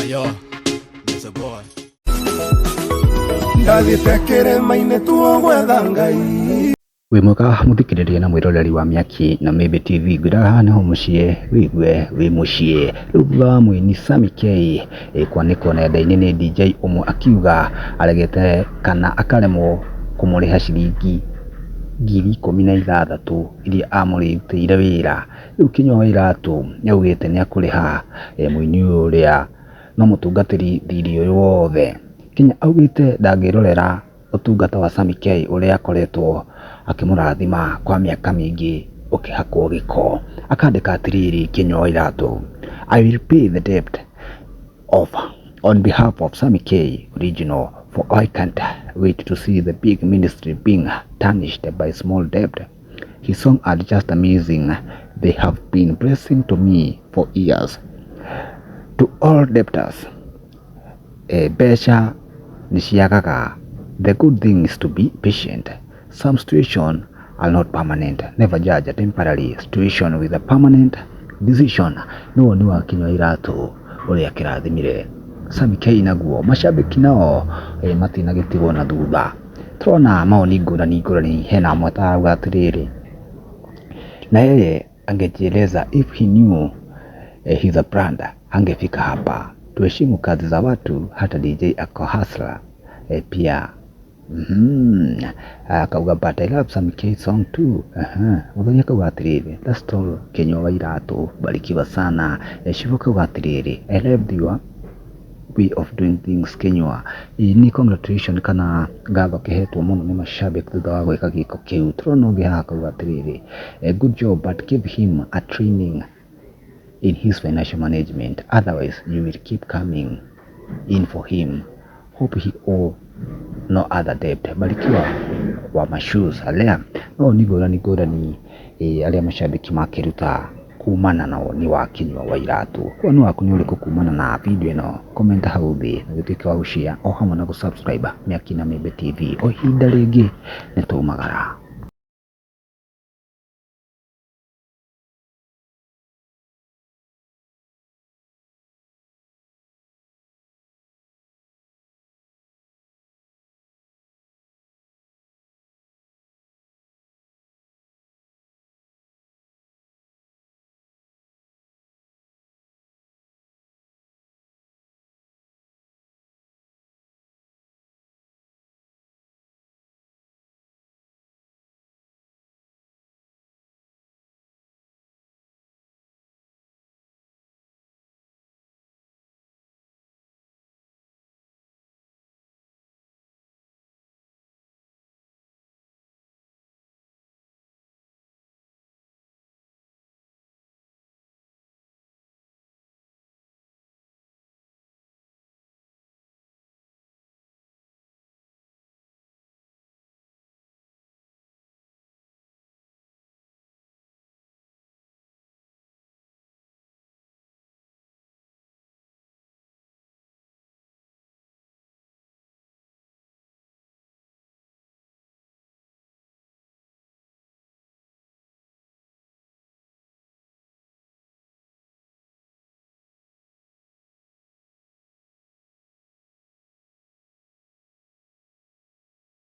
Yo, it's a boy. Ndathiĩte kĩrĩma-inĩ tuo gwetha Ngai. Wĩ mwega mũthikĩrĩria na mwĩroreri wa Mĩaki na Mĩmbi TV, ngwĩraga haha nĩho mũciĩ wĩigue wĩ mũciĩ. Rĩu thutha wa mũini Sammy K kwanĩkwo nenda-inĩ nĩ DJ ũmwe akiuga aregete kana akaremwo kũmũrĩha ciringi 16,000 iria amũrutĩire wĩra. Rĩu Kinyua wa Iratũ nĩaugĩte nĩekũrĩha mũini ũyũ ũrĩa no mũtungatĩri thirĩ ũyũ wothe. Kinya augĩte ndangĩrorera ũtungata wa Sammy K ũrĩa akoretwo akĩmũrathima kwa mĩaka mĩingĩ ũkĩhakwo gĩko. Akandĩka atĩrĩrĩ Kinyua wa Iratũ, "I will pay the debt of on behalf of Sammy K Original, for I can't wait to see the big ministry being tarnished by small debt. His songs are just amazing. They have been blessing to me for years. To all debtors, mbeca nĩ ciagaga. The good thing is to be patient. Some situation are not permanent. Never judge a temporary situation with a permanent decision." Nĩ woni wa Kinyua Iratũ ũrĩa kĩrathimire Sammy K. Naguo macambĩki nao matinagĩtigwo na thutha. Tũrona mawoni ngũrani ngũrani, hena amwe tarauga atĩrĩrĩ, na yeye angejieleza, if he knew he's a brand angefika hapa. Tuheshimu kazi za watu, hata DJ ako hustler pia. Akauga, "But I love Sammy K song too." Muthoni akauga atĩrĩrĩ, "That's all, Kinyua wa Iratũ, barikiwa sana." Shivu akauga atĩrĩrĩ, "I love your way of doing things, Kinyua." Nĩ congratulation kana ngatho kĩhetwo mũno nĩ macambĩki thutha wa gwĩka gĩko kĩu. Tũrona ũngĩ haha akauga atĩrĩrĩ, "Good job, but give him a training in his financial management, otherwise you will keep coming in for him. Hope he owe no other debt. Barikiwa wa mashoes alea." No nĩ ngũrani ngũrani arĩa macambĩki makĩruta kumana na woni wa Kinyua wa Iratũ. Woni waku nĩ ũrĩkũ kumana na video ĩno? Comment hau thĩ na gĩtuĩke wa gũshare o hamwe na gũsubscribe Mĩaki na Mĩmbi TV. O ihinda rĩngĩ nĩ tũmagara.